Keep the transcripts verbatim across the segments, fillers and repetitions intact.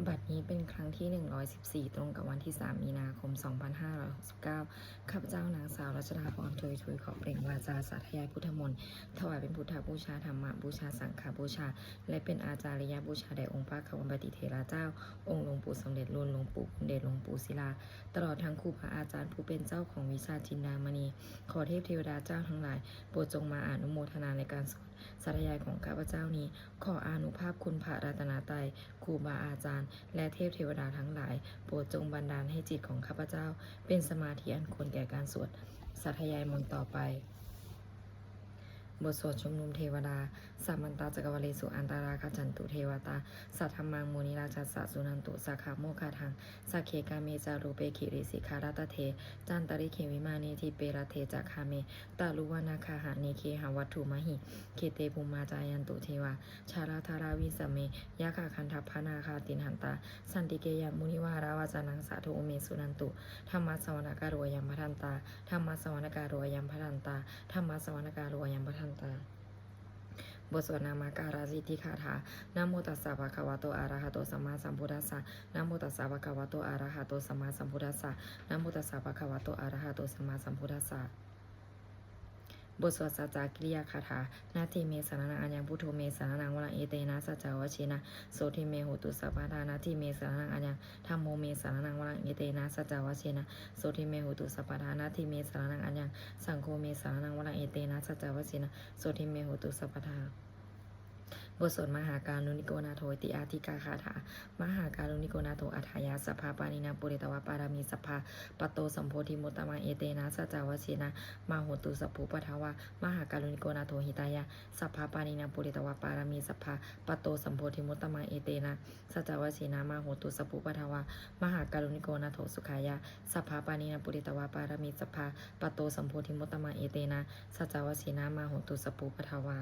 บัดนี้เป็นครั้งที่ หนึ่งร้อยสิบสี่ ตรงกับวันที่ สาม มีนาคม สองพันห้าร้อยหกสิบเก้า ข้าพเจ้านางสาวรัชดาพร ทวีทวี ขอเปล่งวาจาสาธยายพุทธมนต์ ถวายเป็นพุทธบูชา ธรรมบูชา สังฆบูชา และเป็นอาจาริยบูชาแด่องค์พระควัมปติเถระเจ้า องค์หลวงปู่สมเด็จลุน หลวงปู่บุญเดช หลวงปู่ศิลา ตลอดทั้งครูบาอาจารย์ผู้เป็นเจ้าของวิชาจินดามณี ขอเทพเทวดาเจ้าทั้งหลาย โปรดจงมาอนุโมทนาในการสวดสาธยายของข้าพเจ้านี้ ขออานุภาพคุณพระรัตนตรัย ครูบาอาจารย์ และเทพเทวดาทั้งหลาย โปรดจงบันดาลให้จิตของข้าพเจ้า เป็นสมาธิอันควรแก่การสวดสาธยายมนต์ต่อไป บทสวดชุมนุมเทวดา Samantā cakkavāḷesu atrāgacchantu devatā, saddhammaṃ munirājassa suṇantu saggamokkhadaṃ. Sagge kāme ca rūpe girisikharataṭe cantalikkhe vimāne, dīpe raṭṭhe ca gāme taruvanagahane gehavatthumhi khette, bhummā cāyantu devā jalathalavisame yakkhagandhabbanāgā tiṭṭhantā santike yaṃ munivaravacanaṃ sādhavo me suṇantu. Dhammassavanakālo ayam bhadantā. Dhammassavanakālo ayam bhadantā. Dhammassavanakālo ayam bhadantā. บทสวดนามการสิทธิคาถา Namo tassa bhagavato arahato sammāsambuddhassa. Namo tassa bhagavato arahato sammāsambuddhassa. Namo tassa bhagavato arahato sammāsambuddhassa. บทสวดสัจจกิริยาคาถา Natthi me saraṇaṃ aññaṃ, buddho me saraṇaṃ varaṃ, etena saccavajjena sotthi me hotu sabbadā. Natthi me saraṇaṃ aññaṃ, dhammo me saraṇaṃ varaṃ, etena saccavajjena sotthi me hotu sabbadā. Natthi me saraṇaṃ aññaṃ, saṅgho me saraṇaṃ varaṃ, etena saccavajjena sotthi me hotu sabbadā. บทสวดมหาการุณิโกนาโถติอาทิกาคาถา Mahākāruṇiko nātho atthāya sabbapāṇinaṃ pūretvā pāramī sabbā patto sambodhimuttamaṃ, etena saccavajjena mā hontu sabbupaddavā. Mahākāruṇiko nātho hitāya sabbapāṇinaṃ pūretvā pāramī sabbā patto sambodhimuttamaṃ, etena saccavajjena mā hontu sabbupaddavā. Mahākāruṇiko nātho sukhāya sabbapāṇinaṃ pūretvā pāramī sabbā patto sambodhimuttamaṃ, etena saccavajjena mā hontu sabbupaddavā.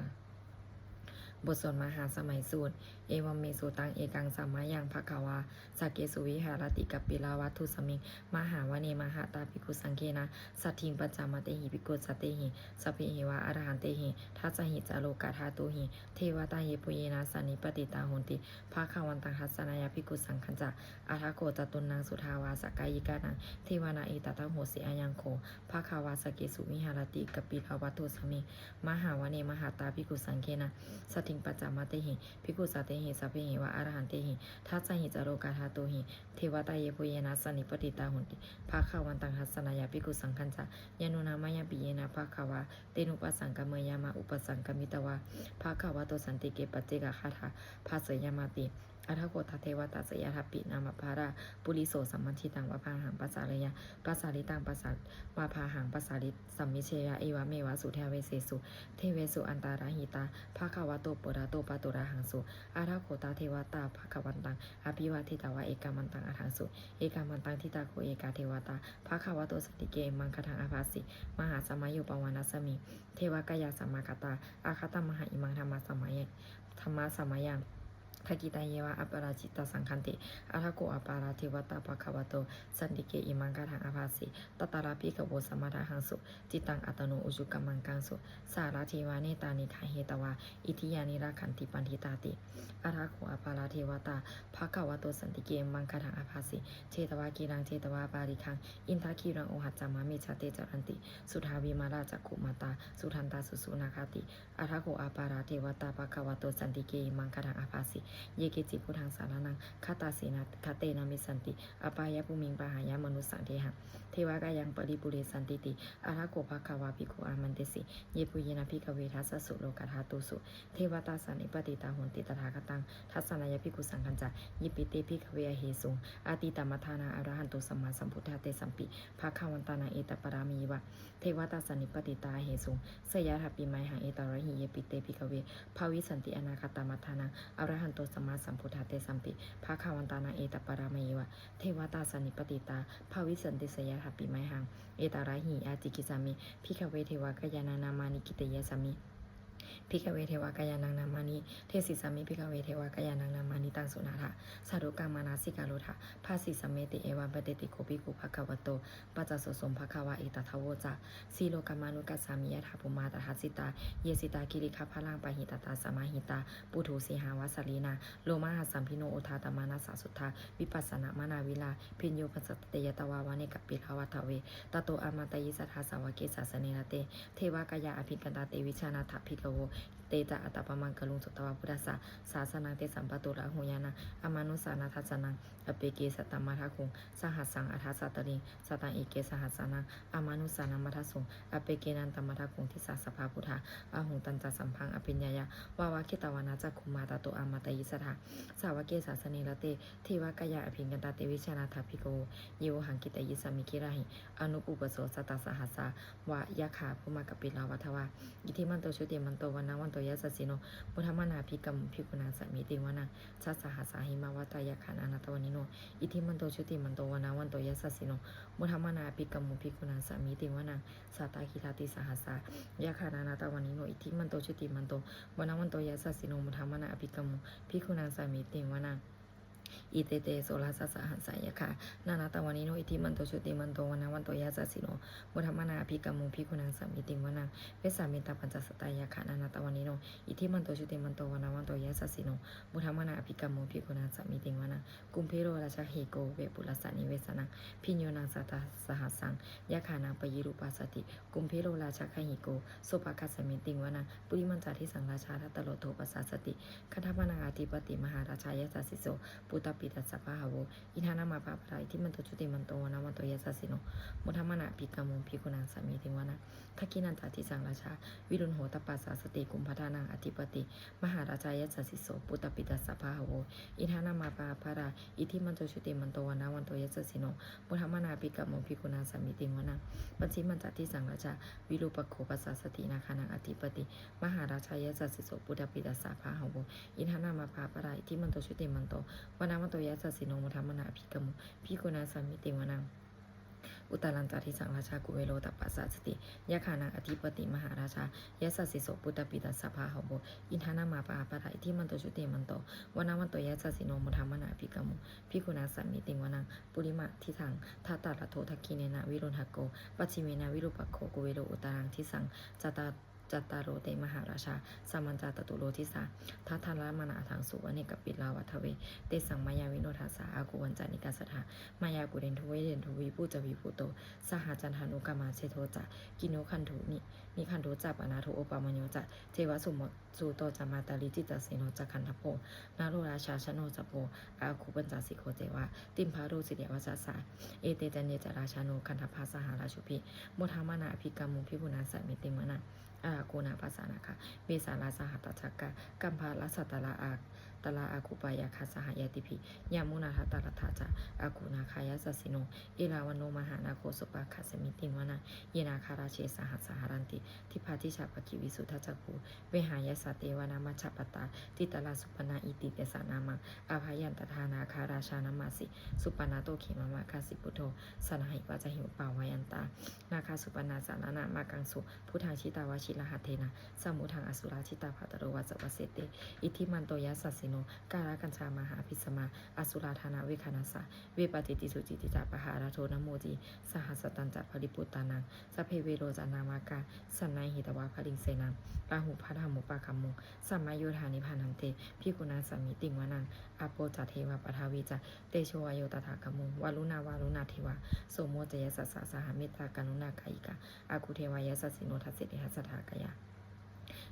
บทสวดมหาสมัยสูตร Evaṃ me sutaṃ. Ekaṃ samayaṃ bhagavā sakkesu viharati kapilavatthusmiṃ mahāvane mahatā bhikkhusaṅghena saddhiṃ pañcamattehi bhikkhusatehi sabbeheva arahantehi. Dasahi ca lokadhātūhi devatā yebhuyyena sannipatitā honti bhagavantaṃ dassanāya bhikkhusaṅghañca. Atha kho catunnaṃ suddhāvāsakāyikānaṃ devānaṃ etadahosi: Ayaṃ kho bhagavā sakkesu viharati kapilavatthusmiṃ mahāvane mahatā bhikkhusaṅghena saddhiṃ pañcamattehi bhikkhusatehi sabbeheva arahantehi. Dasahi ca lokadhātūhi devatā yebhuyyena sannipatitā honti bhagavantaṃ dassanāya bhikkhusaṅghañca. Yannūna mayampi yena bhagavā tenupasaṅkameyyāma, upasaṅkamitvā bhagavato santike paccekagāthā bhāseyyāmāti. Atha kho tā devatā seyyathāpi nāma balavā puriso sammiñjitaṃ vā bāhaṃ pasāreyya, pasāritaṃ pasā- vā bāhaṃ pasārissāmi, seyyathā evameva suddhāvāsesu devesu antarahitā bhagavato purato pāturahaṃsu. Atha kho tā devatā bhagavantaṃ abhivādetvā ekamantaṃ aṭṭhaṃsu. Ekamantaṃ ṭhitā kho ekā devatā bhagavato santike imaṃ gāthaṃ abhāsi: Mahāsamayo pavanasmiṃ, devakāyā samāgatā, āgatamha imaṃ dhammasamayaṃ, dhammasamayaṃ, dakkhitāyeva aparājitasaṅghanti. Atha kho aparā devatā bhagavato santike imaṃ gāthaṃ abhāsi: Tatra bhikkhavo samādahaṃsu, cittaṃ attano ujukamakaṃsu, sārathīva nettāni gahetvā, indriyāni rakkhanti paṇḍitāti. Atha kho aparā devatā bhagavato santike imaṃ gāthaṃ abhāsi: Chetvā khīlaṃ chetvā palighaṃ, indakhīlaṃ ohaccamanejā, te caranti suddhā vimalā cakkhumatā, sudantā susunāgāti. Atha kho aparā devatā bhagavato santike imaṃ gāthaṃ abhāsi: Ye keci buddhaṃ saraṇaṃ gatāse, na- gatāse namissanti, apāyabhūmiṃ pahāya mānusaṃ dehaṃ, devakāyaṃ paripūressantīti. Atha kho bhagavā bhikkhū āmantesi: Yebhuyyena bhikkhave dasasu lokadhātūsu devatā sannipatitā honti tathāgataṃ dassanāya bhikkhusaṅghañca. Yepi te bhikkhave ahesuṃ atītamaddhānaṃ arahanto sammāsambuddhā, tesampi bhagavantānaṃ etaparamāyeva devatā sannipatitā ahesuṃ, seyyathāpi mayhaṃ etarahi. Yepi te bhikkhave bhavissanti anāgatamaddhānaṃ arahanto sammāsambuddhā, tesampi bhagavantānaṃ etaparamāyeva devatā sannipatitā bhavissanti, seyyathāpi mayhaṃ etarahi. Ācikkhissāmi bhikkhave devakāyānaṃ nāmāni, kittayissāmi Bhikkhave devakāyānaṃ nāmāni, desissāmi bhikkhave devakāyānaṃ nāmāni, taṃ suṇātha sādhukaṃ manasikarotha bhāsissāmīti. Evaṃ bhanteti kho bhikkhū bhagavato paccassosuṃ. Bhagavā etadavoca: Silokamanukassāmi, yattha bhummā tadassitā; ye sitā girigabbharaṃ, pahitattā samāhitā. Puthū sīhāva sallīnā, lomahaṃsambhino; odātamanasā suddhā, vippasannamanāvilā. Bhiyyo pañcasate ñatvā, vane kāpilavatthave; tato āmantayi satthā, sāvake sāsane rate. Devakāyā abhikkantā, te vijānātha bhikkhavo. Te ca ātappamakaruṃ, sutvā buddhassa sāsanaṃ; tesampāturahu ñāṇaṃ, amanussāna dassanaṃ. Appeke satamaddakkhuṃ, sahassaṃ atha sattariṃ; sataṃ eke sahassānaṃ, amanussānamaddasuṃ. Appekenantamaddakkhuṃ, disā sabbā phuṭā ahuṃ. Tañca sabbaṃ abhiññāya, vavakkhitvāna cakkhumā; tato āmantayi satthā, sāvake sāsane rate. Devakāyā abhikkantā, te vijānātha bhikkhavo; ye vohaṃ kittayissāmi, girāhi anupubbaso. Sattasahassā va yakkhā, bhummā kāpilavatthavā; iddhimanto jutimanto, vaṇṇavanto yasassino; modamānā abhikkāmuṃ, bhikkhūnaṃ samitiṃ vanaṃ. Chasahassā hemavatā, yakkhā nānattavaṇṇino; iddhimanto jutimanto, vaṇṇavanto yasassino; modamānā abhikkāmuṃ, bhikkhūnaṃ samitiṃ vanaṃ. Sātāgirā tisahassā, yakkhā nānattavaṇṇino; iddhimanto jutimanto, vaṇṇavanto yasassino; modamānā abhikkāmuṃ, bhikkhūnaṃ samitiṃ vanaṃ. Ete te soḷasasahassā, yakkhā nānattavaṇṇino; iddhimanto jutimanto, vaṇṇavanto yasassino; modamānā abhikkāmuṃ, bhikkhūnaṃ samitiṃ vanaṃ. Vessāmittā pañcasatā, yakkhā nānattavaṇṇino; iddhimanto jutimanto, vaṇṇavanto yasassino; modamānā abhikkāmuṃ, bhikkhūnaṃ samitiṃ vanaṃ. Kumbhīro rājagahiko, vepullassa nivesanaṃ; bhiyyo naṃ satasahassaṃ, yakkhānaṃ payirupāsati. Kumbhīro rājagahiko, sopāga samitiṃ vanaṃ. Purimañca disaṃ rājā, dhataraṭṭho pasāsati; gandhabbānaṃ ādhipati, mahārājā yasassi so. Puttāpi tassa bahavo, indanāmā mahabbalā; iddhimanto jutimanto, vaṇṇavanto yasassino; modamānā abhikkāmuṃ, bhikkhūnaṃ samitiṃ vanaṃ. Dakkhiṇañca disaṃ rājā, virūḷho tappasāsati; kumbhaṇḍānaṃ ādhipati, mahārājā yasassi so. Puttāpi tassa bahavo, indanāmā mahabbalā; iddhimanto jutimanto, vaṇṇavanto yasassino; modamānā abhikkāmuṃ, bhikkhūnaṃ samitiṃ vanaṃ. Pacchimañca disaṃ rājā, virūpakkho pasāsati; nāgānaṃ ādhipati, mahārājā yasassi so. Puttāpi tassa bahavo, indanāmā mahabbalā; iddhimanto jutimanto, vaṇṇavanto yasassino; modamānā abhikkāmuṃ, bhikkhūnaṃ samitiṃ vanaṃ. Uttarañca disaṃ rājā, kuvero tappasāsati; yakkhānaṃ ādhipati, mahārājā yasassi so. Puttāpi tassa bahavo, indanāmā mahabbalā; iddhimanto jutimanto, vaṇṇavanto yasassino; modamānā abhikkāmuṃ, bhikkhūnaṃ samitiṃ vanaṃ. Purimaṃ disaṃ dhataraṭṭho, dakkhiṇena virūḷhako; pacchimena virūpakkho, kuvero uttaraṃ disaṃ. Catā cattāro te mahārājā, sammā caturo disā; daddallamānā aṭṭhaṃsu, vane kāpilavatthave. Tesaṃ māyāvino dāsā, āgū vañcanikā saṭhā; māyā kuṭeṇḍu veṭeṇḍu, viṭū ca viṭuṭo saha; candano kāmaseṭṭho ca, kinnughaṇḍu ni nighaṇḍu ca; panādo opamañño ca, devasūto ca mātali; cittaseno ca gandhabbo, naḷorājā janosabho; āgū pañcasikho ceva, timbarū suriyavacchasā. Ete caññe ca rājāno, gandhabbā saha rājubhi; modamānā abhikkāmuṃ, bhikkhūnaṃ samitiṃ vanaṃ. Athāgū nābhasā nāgā, vesālā saha tacchakā; kambalassatarā ā tarā, āgū pāyāgā saha ñātibhi; yāmunā dhataraṭṭhā ca, āgū nāgā yasassino. Erāvaṇo mahānāgo, sopāga samitiṃ vanaṃ. Ye nāgarāje sahasā haranti, dibbā dijā pakkhi visuddhacakkhū; vehāyasā te vanamajjhapattā, citrā supaṇṇā iti tesa nāmaṃ. Abhayantadā nāgarājānamāsi, supaṇṇato khemamakāsi buddho; saṇhāhi vācāhi upavhayantā, nāgā supaṇṇā saraṇamakaṃsu. Buddhaṃ jitā vajirahatthena, samuddaṃ asurā sitā; bhātaro vāsavassete, iddhimanto yasassino. Kālakañjā mahābhismā, asurā dānaveghasā; vepacitti sucitti ca, pahārādo namucī saha. Satañca baliputtānaṃ, sabbe verocanāmakā; sannayhitvā baliṃ senaṃ, rāhubhaddamupāgamuṃ. Samayodāni bhaddante, bhikkhūnaṃ samitiṃ vanaṃ. Āpo ca devā paṭhavī ca, tejo vāyo tadāgamuṃ; varuṇā vāruṇā devā, somo ca yasasā saha. Mettākaruṇākāyikā, āgū devā yasassino. Dasete dasadhā kāyā,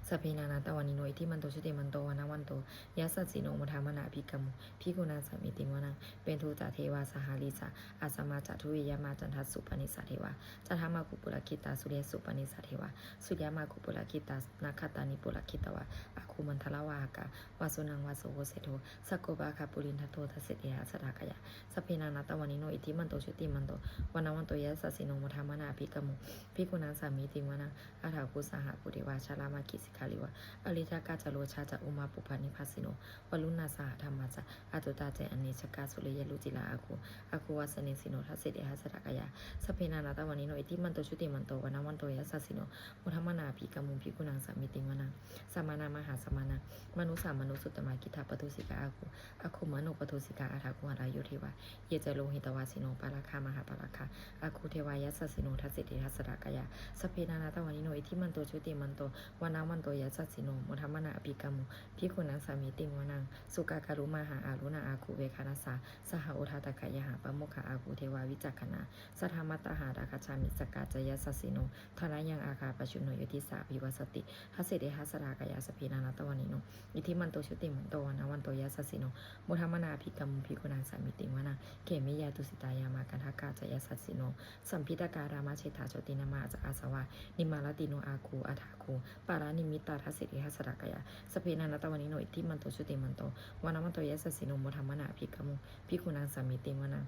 sabbe nānattavaṇṇino; iddhimanto jutimanto, vaṇṇavanto yasassino; modamānā abhikkāmuṃ, bhikkhūnaṃ samitiṃ vanaṃ. Veṇḍū ca devā sahalī ca, asamā ca duve yamā; candassūpanisā devā, candamāgū purakkhitā. Suriyassūpanisā devā, suriyamāgū purakkhitā; nakkhattāni purakkhitvā, āgū mandavalāhakā. Vasūnaṃ vāsavo seṭṭho, sakkopāga purindado. Dasete dasadhā kāyā, sabbe nānattavaṇṇino; iddhimanto jutimanto, vaṇṇavanto yasassino; modamānā abhikkāmuṃ, bhikkhūnaṃ samitiṃ vanaṃ. Athāgū sahabhū devā, jalamaggisikhāriva; girigabbharaṃ. Ariṭṭhakā ca rojā ca ummāpupphanibhāsino, varuṇā sahadhammā ca accutā ca anejakā, sūleyyarucirā āgū āgū vāsavanesino. Dasete dasadhā kāyā sabbe nānattavaṇṇino, iddhimanto jutimanto vaṇṇavanto yasassino, modamānā abhikkāmuṃ bhikkhūnaṃ samitiṃ vanaṃ. Samānā mahāsamānā mānusā mānusuttamā, khiḍḍāpadūsikā āgū āgū manopadūsikā, athāgū harayo devā ye ca lohitavāsino, pāragā mahāpāragā āgū devā yasassino. Dasete dasadhā kāyā sabbe nānattavaṇṇino, iddhimanto jutimanto vaṇṇavanto yasassino, modamānā abhikkāmuṃ bhikkhūnaṃ samitiṃ vanaṃ. Sukkā karumhā aruṇā āgū veghanasā saha, odātagayhā pāmokkhā āgū devā vicakkhaṇā, sadāmattā hāragajā missakā ca yasassino, thanayaṃ āgā pajjunno yo disā abhivassati. Dasete dasadhā kāyā sabbe nānattavaṇṇino, iddhimanto jutimanto vaṇṇavanto yasassino, modamānā abhikkāmuṃ bhikkhūnaṃ samitiṃ vanaṃ. Khemiyā tusitā yāmā kaṭṭhakā ca yasassino, lambitakā lāmaseṭṭhā jotināmā ca āsavā, nimmānaratino āgū athāgū paranimmitā. Dasete dasadhā kāyā sabbe nānattavaṇṇino, iddhimanto jutimanto vaṇṇavanto yasassino, modamānā abhikkāmuṃ bhikkhūnaṃ samitiṃ vanaṃ.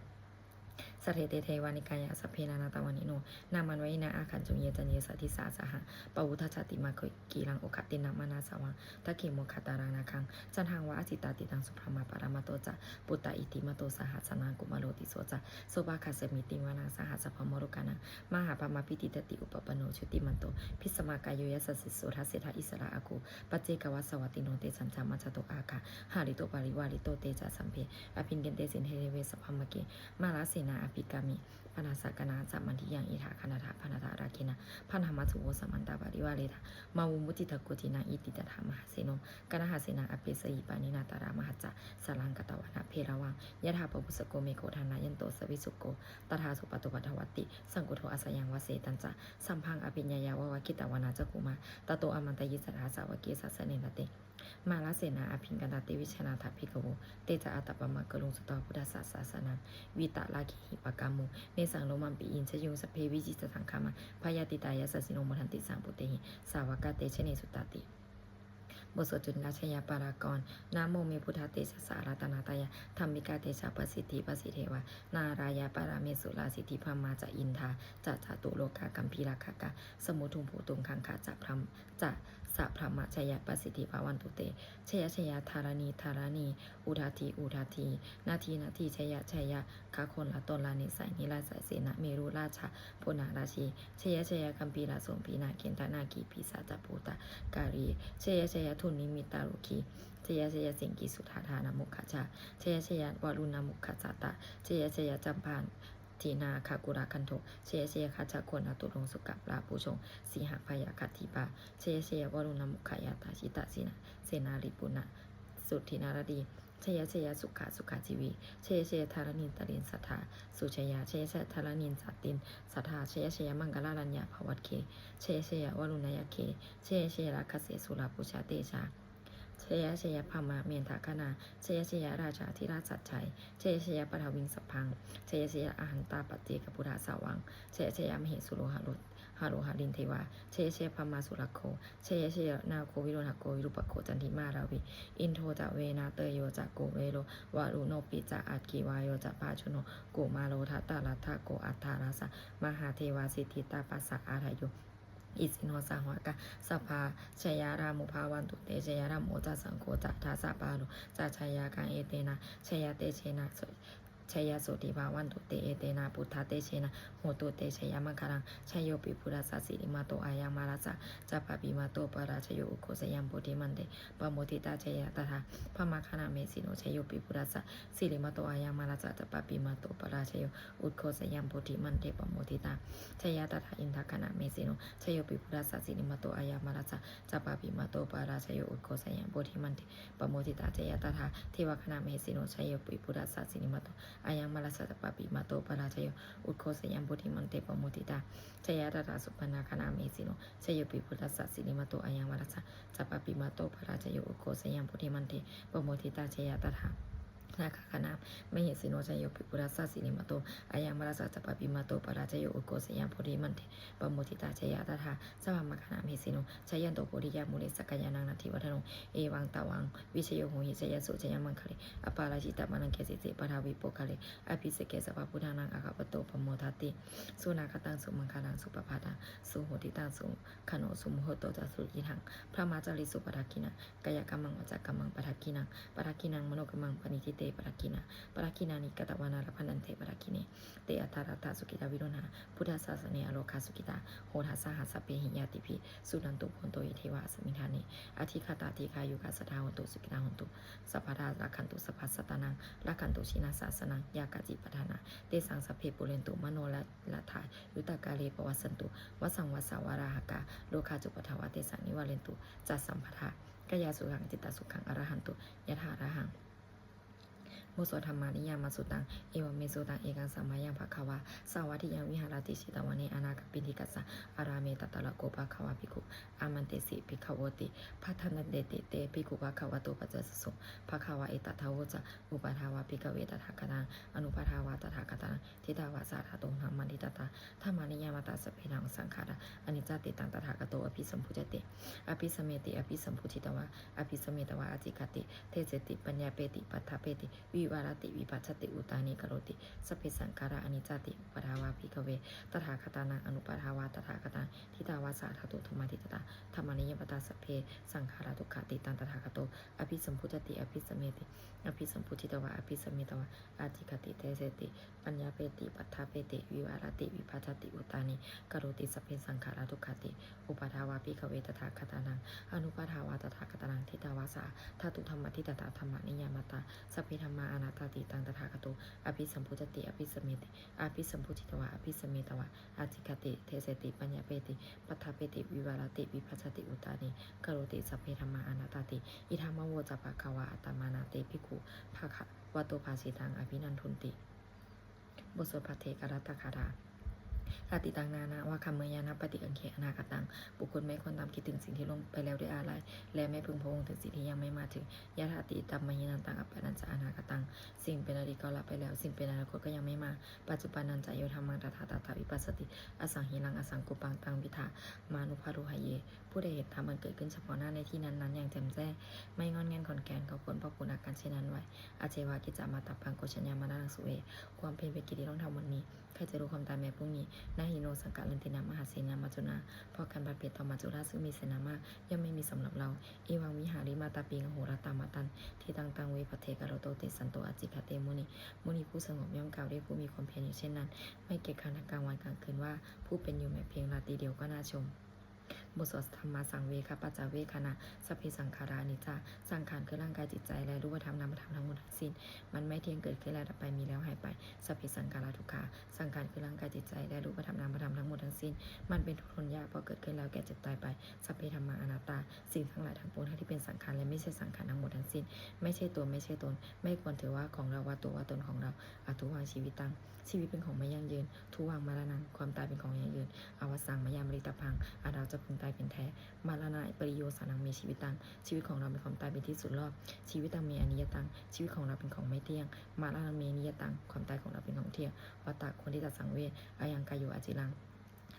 Saṭṭhete devanikāyā sabbe nānattavaṇṇino, nāmanvayena āgañchuṃ ye caññe sadisā saha. Pavutthajātimakkhīlaṃ oghatiṇṇamanāsavaṃ, dakkhemoghataraṃ nāgaṃ candaṃva asitātitaṃ. Subrahmā paramatto ca puttā iddhimato saha, sanaṅkumāro tisso ca sopāga samitiṃ vanaṃ. Sahassabrahmalokānaṃ mahābrahmābhitiṭṭhati, upapanno jutimanto bhismākāyo yasassi so. Dasettha issarā āgū paccekavasavattino, tesañca majjhato āgā hārito parivārito. Te ca sabbe abhikkante sinde deve sabrahmake, mārasenā abhikkāmi pāṇasakānaṃ samādiyaṃ. Etha gaṇhatha bandhatha rāgena bandhamatthu vo, samantā parivāretha mā vo muñcittha koci naṃ. Iti tattha mahāseno kaṇhasenaṃ apesayi, pāṇinā talamāhacca saraṃ katvāna bheravaṃ. Yathā pāvussako megho thanayanto savijjuko, tadā so paṭibhaṅgā bhagavā saṅkuddho asayaṃvase. Tañca sabbaṃ abhiññāya vavakkhitvāna cakkhumā, tato āmantayi satthā sāvake sāsane rate. Mārasenā abhikkantā te vijānātha bhikkhavo. Te ca ātappamakaruṃ sutvā buddhassa sāsanaṃ, vītarāgehi pakkāmuṃ nesaṃ lomampi iñjayuṃ. Sabbe vijitasaṅgāmā bhayātītā yasassino, modanti saha bhūtehi sāvakā te janesutāti. บทสวดจุลชัยปกรณ์ Namo me buddhatejasā ratanattayā, dhammikā tejapasiddhi pasīdevā, nārāyaparamesurā siddhibrahmā ca indā ca catulokā gambhīrakkhakā, samuddā bhūtuṃ gaṅgā ca brahmā ca sabrahmajayapasiddhi bhavantu te. Jaya jaya dharaṇi dharaṇī udadhi udadhī, nadi nadī jaya jaya gaganalatanalanisai nirayasai sena merurājabala rājī, jaya jaya gambhīrasombhī nāgendanāgī pisācabhūtakālī, jaya jaya dunnimittarogī, jaya jaya siṅgī sudādānamukhajā, jaya jaya varuṇamukhasātrā, jaya jaya campā dināgakulagantho, jaya jaya gajjagonnaturaṅga sukarabhujaṅga sīhabyagghadīpā, jaya jaya varuṇamukhayātrā jita senārī puna suddhi naradī, jaya jaya sukhā sukhā jīvī, jaya jaya dharaṇītale sadā sujayā, jaya jaya dharaṇītale sadā, jaya jaya maṅkarājaraññā bhavagge, jaya jaya varuṇayakkhe, jaya jaya rakkhase surabhujatejā, jaya jaya brahmendagaṇā, jaya jaya rājādhirājasājjai, jaya jaya paṭhaviṃ sabbaṃ, jaya jaya arahantā paccekabuddhasāvaṃ, jaya jaya mahesuro haro haro harindevā, jaya jaya brahmā surakkho, jaya jaya nāgo viruḷhako virūpakkho candimā ravi, indo ca venateyyo ca kuvero varuṇopi ca, aggi vāyo ca pajjuno kumāro dhataraṭṭhako, aṭṭhārasa mahādevā siddhitāpasa-ādayo, isino sāvakā sabbe jaya rāmo bhavantu te, jaya rāmo ca saṅgho ca dasapālo ca jayakaṃ. Etena jayatejena jayasotthī bhavantu te, etena buddhatejena hotu te jayamaṅgalaṃ. Jayopi buddhassa sirīmato ayaṃ mārassa ca pāpimato parājayo, ugghosayaṃ bodhimaṇḍe pamoditā, jaya tadā brahmagaṇā mahesino. Jayopi buddhassa sirīmato ayaṃ mārassa ca pāpimato parājayo, ugghosayaṃ bodhimaṇḍe pamoditā, jaya tadā indagaṇā mahesino. Jayopi buddhassa sirīmato ayaṃ mārassa ca pāpimato parājayo, ugghosayaṃ bodhimaṇḍe pamoditā, jaya tadā devagaṇā mahesino. Jayopi buddhassa sirīmato ayaṃ mārassa ca pāpimato parājayo, ugghosayaṃ bodhimaṇḍe pamoditā, jaya tadā supaṇṇagaṇā mahesino. Jayopi buddhassa sirīmato ayaṃ mārassa ca pāpimato parājayo, ugghosayaṃ bodhimaṇḍe pamoditā, jaya tadā nāgānaṃ mahesino. Jayo pi buddhassa sirīmato ayaṃ, mārassa ca pāpimato parājayo, ugghosayaṃ bodhimaṇḍe pamoditā, jaya tadā sabrahmānaṃ mahesino. Jayanto bodhiyā mūle sakyānaṃ nandivaḍḍhano, evaṃ tvaṃ vijayo hohi jayassu jayamaṅgale, aparājitapallaṅke sīse paṭhavipokkhare, abhiseke sabbabuddhānaṃ aggappatto pamodati. Sunakkhattaṃ sumaṅgalaṃ supabhātaṃ suhuṭṭhitaṃ, sukhaṇo sumuhutto ca suyiṭṭhaṃ brahmacārisu, padakkhiṇaṃ kāyakammaṃ vācākammaṃ padakkhiṇaṃ, padakkhiṇaṃ manokammaṃ paṇidhī te padakkhiṇā, padakkhiṇāni katvāna labhantatthe padakkhiṇe. Te atthaladdhā sukhitā viruḷhā buddhasāsane, arogā sukhitā hotha saha sabbehi ñātibhi. Suṇantu bhonto ye devā asmiṃ ṭhāne adhigatā dīghāyukā sadā hontu, sukhitā hontu sabbadā, rakkhantu sabbasattānaṃ rakkhantu jinasāsanaṃ, yā kāci patthanā tesaṃ sabbe pūrentu manorathā, yuttakāle pavassantu vassaṃ vassā valāhakā, rogā cupaddavā tesaṃ nivārentu ca sabbadā, kāyāsukhaṃ cittisukhaṃ arahantu yathārahaṃ. Bot sวด Dhammaniyāmasuttaṃ. Evaṃ me sutaṃ. Ekaṃ samayaṃ bhagavā sāvatthiyaṃ viharati jetavane anāthapiṇḍikassa ārāme. Tatra kho bhagavā bhikkhū āmantesi bhikkhavoti. Bhadanteti te bhikkhū bhagavato paccassosuṃ. Bhagavā etadavoca. Uppādā vā bhikkhave tathāgataṃ anuppādā vā tathāgataṃ ṭhitvā sā dhātu dhammaṭṭhitatā dhammaniyāmatā sabbe saṅkhārā aniccāti. Taṃ tathāgato abhisambujjhati abhisameti. Abhisambujjhitvā abhisametvā ācikkhati deseti paññapeti paṭṭhapeti vivarati vibhajati uttānīkaroti: sabbe saṅkhārā aniccāti. Uppādā vā bhikkhave tathāgatānaṃ anuppādā vā tathāgataṃ ṭhitvā sā dhātu dhammaṭṭhitatā dhammaniyāmatā sabbe saṅkhārā dukkhāti. Taṃ tathāgato abhisambujjhati abhisameti. Abhisambujjhitvā abhisametvā ācikkhati deseti paññapeti paṭṭhapeti vivarati vibhajati uttānīkaroti: sabbe saṅkhārā dukkhāti. Uppādā vā bhikkhave tathāgatānaṃ anuppādā vā tathāgataṃ ṭhitvā sā dhātu dhammaṭṭhitatā dhammaniyāmatā sabbe dhammā anattāti. Taṃ tathāgato abhisambujjhati abhisameti. Abhisambujjhitvā abhisametvā ācikkhati deseti paññapeti paṭṭhapeti vivarati vibhajati uttānīkaroti: sabbe dhammā anattāti. Idamavoca bhagavā. Attamanā te bhikkhū bhagavato bhāsitaṃ abhinandunti. บทสวดภัทเทกรัตตคาถา Atītaṃ nānvāgameyya nappaṭikaṅkhe anāgataṃ. บุคคลไม่ควรตามคิดถึงสิ่งที่ล่วงไปแล้วด้วยอาลัย และไม่พึงพะวงถึงสิ่งที่ยังไม่มาถึง Yadatītaṃ pahīnantaṃ appattañca anāgataṃ. สิ่งเป็นอดีตก็ละไปแล้ว สิ่งเป็นอนาคตก็ยังไม่มา Paccuppannañca yo dhammaṃ tattha tattha vipassati, asaṃhīraṃ asaṅkuppaṃ taṃ viddhā manubrūhaye. ผู้ใดเห็นธรรมอันเกิดขึ้นเฉพาะหน้าในที่นั้นๆ อย่างแจ่มแจ้ง ไม่ง่อนแง่นคลอนแคลน เขาควรพอกพูนอาการเช่นนั้นไว้ Ajjeva kiccamātappaṃ ko jaññā maraṇaṃ suve. ความเพียรเป็นกิจที่ต้องทำวันนี้ ใครจะรู้ความตายแม้พรุ่งนี้ Na hi no saṅgarantena mahāsenena maccunā. เพราะการผัดเพี้ยนต่อมัจจุราชซึ่งมีเสนามาก ย่อมไม่มีสำหรับเรา Evaṃvihārimātāpiṃ ahorattamatanditaṃ, taṃ ve bhaddekarattoti santo ācikkhate muni. มุนีผู้สงบย่อมกล่าวเรียกผู้มีความเพียรอยู่เช่นนั้น ไม่เกียจคร้านทั้งกลางวันกลางคืนว่า ผู้เป็นอยู่แม้เพียงราตรีเดียวก็น่าชม บทสวดธัมมาสังเวคปัจจเวกขณะ Sabbe saṅkhārā aniccā. สังขารคือร่างกายจิตใจและรูปธรรมนามธรรมทั้งหมดทั้งสิ้น มันไม่เที่ยง เกิดขึ้นแล้วดับไป มีแล้วหายไป Sabbe saṅkhārā dukkhā. สังขารคือร่างกายจิตใจและรูปธรรมนามธรรมทั้งหมดทั้งสิ้น มันเป็นทุกข์ทนยาก เพราะเกิดขึ้นแล้วแก่เจ็บตายไป Sabbe dhammā anattā. สิ่งทั้งหลายทั้งปวงทั้งที่เป็นสังขารและไม่ใช่สังขารทั้งหมดทั้งสิ้น ไม่ใช่ตัวไม่ใช่ตน ไม่ควรถือว่าของเรา ว่าตัวว่าตนของเรา Adhuvaṃ jīvitaṃ. ชีวิตเป็นของไม่ยั่งยืน Dhuvaṃ maraṇaṃ. ความตายเป็นของยั่งยืน Avassaṃ mayā maritabbaṃ. อันเราจะพึงตายเป็นแท้ Maraṇapariyosānaṃ me jīvitaṃ. ชีวิตของเรามีความตายเป็นที่สุดรอบ Jīvitaṃ me aniyataṃ. ชีวิตของเราเป็นของไม่เที่ยง Maraṇaṃ me niyataṃ. ความตายของเราเป็นของเที่ยง Vata ควรที่จะสังเวช Ayaṃ kāyo aciraṃ.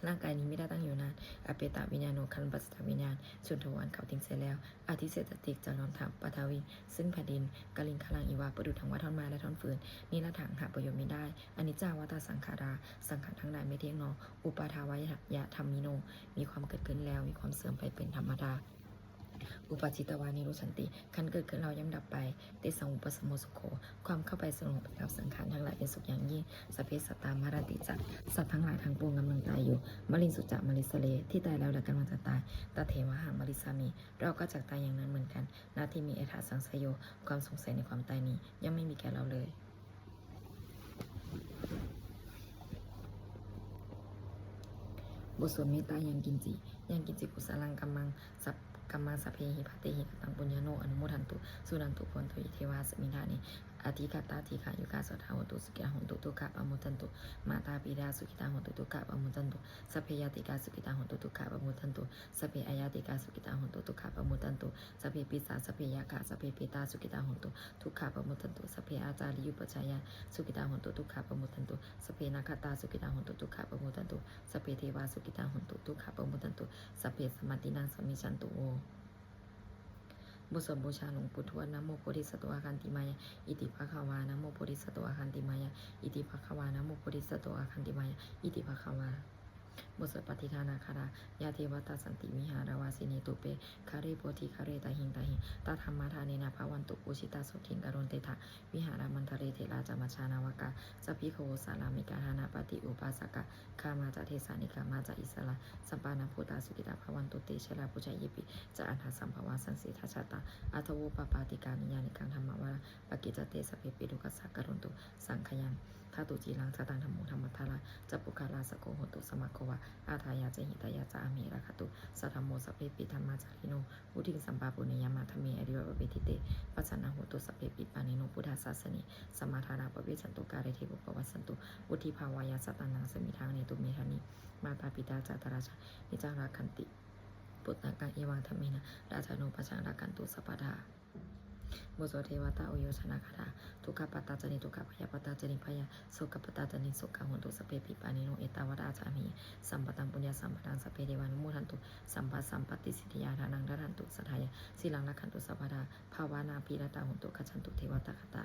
ร่างกายนี้ไม่ได้ตั้งอยู่นาน Apetaviññāṇo garūpassaviññāṇaṃ. Suddho อันเขาทิ้งเสียแล้ว Adhisessati จะยอมถาง Paṭhaviṃ ซึ่งแผ่นดิน Kaliṅgaraṃ iva ประดุจดังว่าท่อนไม้และท่อนฟืน Niratthaṃ หาประโยชน์มิได้ Aniccā vata saṅkhārā. สังขารทั้งหลายไม่เที่ยงหนอ Uppādavayadhammino. มีความเกิดขึ้นแล้ว มีความเสื่อมไปเป็นธรรมดา Uppajjitvā nirujjhanti. ครั้นเกิดขึ้นแล้วย่อมดับไป Tesaṃ vūpasamo sukho. ความเข้าไปสงบกับสังขารทั้งหลายเป็นสุขอย่างยิ่ง Sabbe sattā maranti ca. สัตว์ทั้งหลายทั้งปวงกำลังตายอยู่ Mariṃsu ca marissare. ที่ตายแล้วและกำลังจะตาย Tathevāhaṃ marissāmi. เราก็จักตายอย่างนั้นเหมือนกัน Natthi me ettha saṃsayo. ความสงสัยในความตายนี้ย่อมไม่มีแก่เราเลย บทสวดเมตตายังกิญจิ Yaṃ kiñci kusalaṃ kammaṃ sab- kammaṃ sabbehi katehi kataṃ puññaṃ no anumodantu. Suṇantu bhonto ye devā asmiṃ ṭhāne Adhigatā dīghāyukā sadā hontu, sukhitā hontu, dukkhā pamuccantu. Mātāpitā sukhitā hontu, dukkhā pamuccantu. Sabbe ñātikā sukhitā hontu, dukkhā pamuccantu. Sabbe aññātikā sukhitā hontu, dukkhā pamuccantu. Sabbe pisā, sabbe yakkhā, sabbe petā sukhitā hontu, dukkhā pamuccantu. Sabbe ācariyupajjhāyā sukhitā hontu, dukkhā pamuccantu. Sabbe nakkhattā sukhitā hontu, dukkhā pamuccantu. Sabbe devā sukhitā hontu, dukkhā pamuccantu. Sabbe sampattīnaṃ samijjhantu vo. บทสวดบูชาหลวงปู่ทวด Namo bodhisatto āgantimāya iti bhagavā. Namo bodhisatto āgantimāya iti bhagavā. Namo bodhisatto āgantimāya iti bhagavā. บทสวดปัตติทานาคาถา Yā devatā santi vihāravāsinī, thūpe ghare bodhighare tahiṃ tahiṃ, tā dhammadānena bhavantu pūjitā, sotthiṃ karontedha vihāramaṇḍale. Therā ca majjhā navakā ca bhikkhavo, sārāmikā dānapatī upāsakā, gāmā ca desā nigamā ca issarā, sappāṇabhūtā sukhitā bhavantu te. Jalābujā yepi ca aṇḍasambhavā, saṃsedajātā athavopapātikā, niyyānikaṃ dhammavaraṃ paṭicca te, sabbepi dukkhassa karontu saṅkhayaṃ. Ṭhātu ciraṃ sataṃ dhammo, dhammaddharā ca puggalā, sakko hotu samaggo va, atthāya ca hitāya ca. Amhe rakkhatu saddhammo, sabbepi dhammacārino, vuḍḍhiṃ sampāpuṇeyyāma, dhamme ariyappavedite. Pasannā hontu sabbepi, pāṇino buddhasāsane, samā dharā pavecchanto, kāle devo pavassantu, vuḍḍhibhāvāya sattānaṃ, samiddhaṃ netu medaniṃ. Mātā pitā ca atrajaṃ, niccaṃ rakkhanti puttakaṃ, evaṃ dhammena rājāno, pajaṃ rakkhantu sabbadā. บทสวดเทวตาอุยโยชนคาถา Dukkhappattā ca niddukkhā, bhayappattā ca nibbhayā, sokappattā ca nissokā, hontu sabbepi pāṇino. Ettāvatā ca amhehi, sambhataṃ puññasampadaṃ, sabbe devānumodantu, sabbasampattisiddhiyā. Dānaṃ dadantu saddhāya, sīlaṃ rakkhantu sabbadā, bhāvanābhiratā hontu, gacchantu devatāgatā.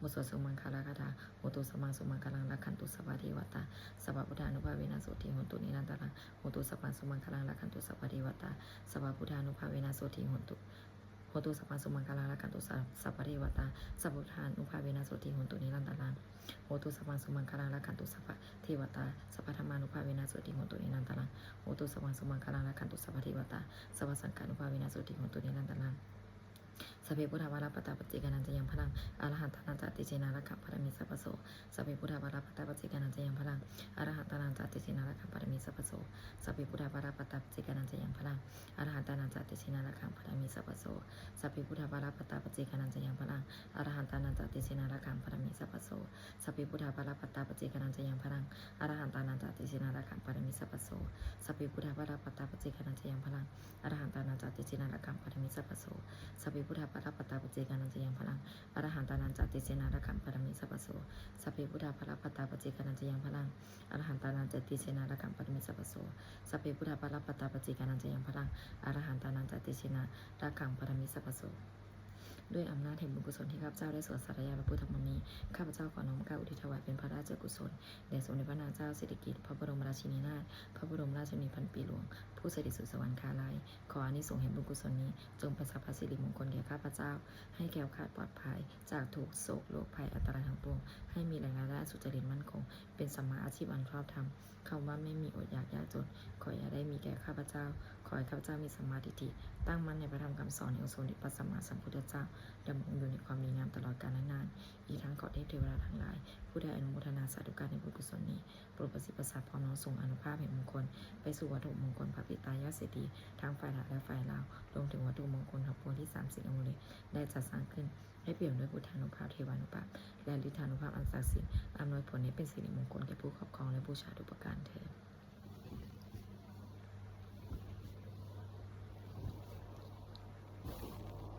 บทสวดสุมังคลคาถา Hotu sabbaṃ sumaṅgalaṃ, rakkhantu sabbadevatā, sabbabuddhānubhāvena sotthī hontu nirantaraṃ. Hotu sabbaṃ sumaṅgalaṃ, rakkhantu sabbadevatā, sabbabuddhānubhāvena sotthī hontu. Hotu sabbaṃ sumaṅgalaṃ, rakkhantu sa-, sabbadevatā, sabbabuddhānubhāvena sotthī hontu nirantaraṃ. Hotu sabbaṃ sumaṅgalaṃ, rakkhantu sabbadevatā, sabbadhammānubhāvena sotthī hontu nirantaraṃ. Hotu sabbaṃ sumaṅgalaṃ, rakkhantu sabbadevatā, sabbasaṅghānubhāvena sotthī hontu nirantaraṃ. Sabbe buddhā balappattā, paccekānañca yaṃ balaṃ, arahantānañca tejena, rakkhaṃ bandhāmi sabbaso. Sabbe buddhā balappattā, paccekānañca yaṃ balaṃ, arahantānañca tejena, rakkhaṃ bandhāmi sabbaso. Sabbe buddhā balappattā, paccekānañca yaṃ balaṃ, arahantānañca tejena, rakkhaṃ bandhāmi sabbaso. Sabbe buddhā balappattā, paccekānañca yaṃ balaṃ, arahantānañca tejena, rakkhaṃ bandhāmi sabbaso. Sabbe buddhā balappattā, paccekānañca yaṃ balaṃ, arahantānañca tejena, rakkhaṃ bandhāmi sabbaso. Sabbe buddhā balappattā, paccekānañca yaṃ balaṃ, arahantānañca tejena, rakkhaṃ bandhāmi sabbaso. Sabbe buddhā balappattā, paccekānañca yaṃ balaṃ, arahantānañca tejena, rakkhaṃ bandhāmi sabbaso. Sabbe buddhā balappattā, paccekānañca yaṃ balaṃ, arahantānañca tejena, rakkhaṃ bandhāmi sabbaso. Sabbe buddhā balappattā, paccekānañca yaṃ balaṃ, arahantānañca tejena, rakkhaṃ bandhāmi sabbaso. ด้วยอำนาจแห่งบุญกุศลที่ข้าพเจ้าได้สวดสาธยายพระพุทธมนต์นี้ ข้าพเจ้าขอน้อมเกล้าอุทิศถวายเป็นพระราชกุศลแด่สมเด็จพระนางเจ้าสิริกิติ์ พระบรมราชินีนาถ พระบรมราชชนนีพันปีหลวง ผู้เสด็จสู่สวรรคาลัย ขออานิสงส์แห่งบุญกุศลนี้ จงเป็นสรรพสิริมงคลแก่ข้าพเจ้า ให้แคล้วคลาดปลอดภัยจากทุกข์โศกโรคภัยอันตรายทั้งปวง ให้มีรายได้สุจริตมั่นคง เป็นสัมมาอาชีพอันชอบธรรม คำว่าไม่มีอดอยากยากจน ขออย่าได้มีแก่ข้าพเจ้า ขอให้ข้าพเจ้ามีสัมมาทิฏฐิ ตั้งมั่นในพระธรรมคำสอนแห่งองค์สมเด็จพระสัมมาสัมพุทธเจ้า ดำรงอยู่ในความดีงามตลอดกาลนาน อีกทั้งขอเทพเทวดาทั้งหลาย ผู้ได้อนุโมทนาสาธุการในบุญกุศลนี้ โปรดประสิทธิ์ประสาทพรน้อมส่งอานุภาพแห่งมงคล ไปสู่วัตถุมงคลพระปิดตายอดเศรษฐี ทั้งฝ่ายไทยและฝ่ายลาว รวมถึงวัตถุมงคลทั้งปวงที่สามสิงห์อมฤตได้จัดสร้างขึ้น ให้เปี่ยมด้วยพุทธานุภาพ เทวานุภาพ และฤทธานุภาพอันศักดิ์สิทธิ์ อำนวยผลให้เป็นสิริมงคลแก่ผู้ครอบครองและบูชาทุกประการเทอญ